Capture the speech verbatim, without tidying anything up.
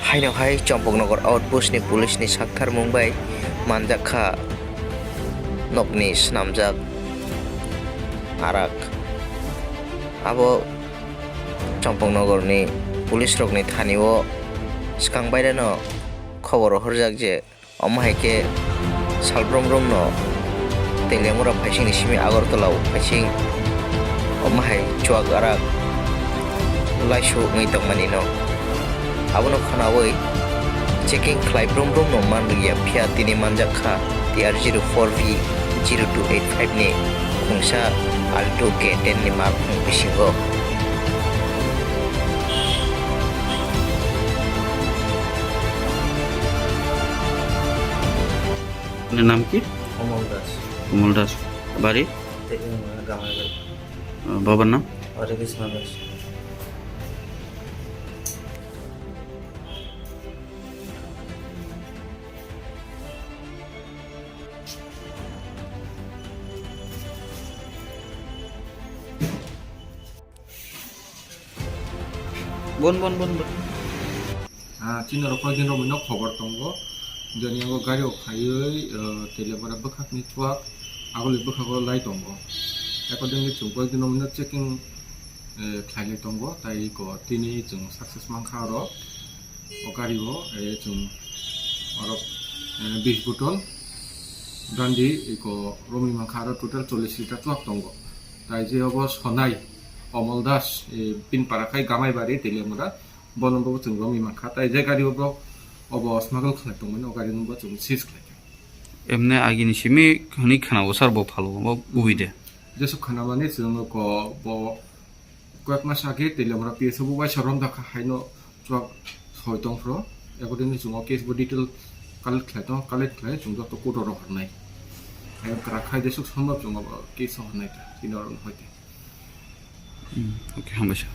Haino hai Champaknagar outpost ni police ni saktharmung bai manjak kha nokni swnamjak arak. Abo Champaknagar ni police rok ni thani o swkang baireno khobor horjak je omo hai khe salbrum brum no Teliamura phaising ni simi Agartala o phaising omo hai chuak arak laisu wngwi tongmani no. Abono khwnawi checking khlai brum brum no man rwya, phiya tini manjak kha T R zero four V zero two eight five ni khungsa Alto K ten ni malkhung bisingo. আপনার নাম কি? কমল দাস। কমল দাস। বাড়ি? তে-, উম, গামাইবাড়ি। আহ, বাবার নাম? হরেকৃষ্ণ Das. Bon, bon, bon, bon. Ah, chini rok koi din romwi no khobor tongo. Joni yango gari o khaiwi, ah, Teliamura bwkhak ni chuak, aguli bwkhago lai tongo. Accordingly, chwng koi din romwi no checking, eh, khlai lai tongo. Tai ko tini chwng success mankha oro. O gari o, eh, chwng oro, eh, bis bottle dandi iko romwi mankha aro total chollish litre chuak tongo. Tai je obo Sonai Omol Das, eh, pin para khai Gamaibari Teliamura, bono bo chwng romwi mankha. Tai je gari o bo obo smuggle khlai tongmani, o gari no bo chwng seize khlai kha. Emne agini simi hwnwi khwnao sir bo phalo, bo ubui de. Jesuk khwnamani chwng ko bo Koyek mas age Teliamura P S o bo waisa romda kha haino chuak soi tong phro. Accordingly chwng o case bo detail collect khlai tong, collect khlai chwng joto court o rohornai. Haino kwrak khai jesuk sombab chwng o case o hornai ta, chini oro no hoite. Hmm, okay, hambai sir.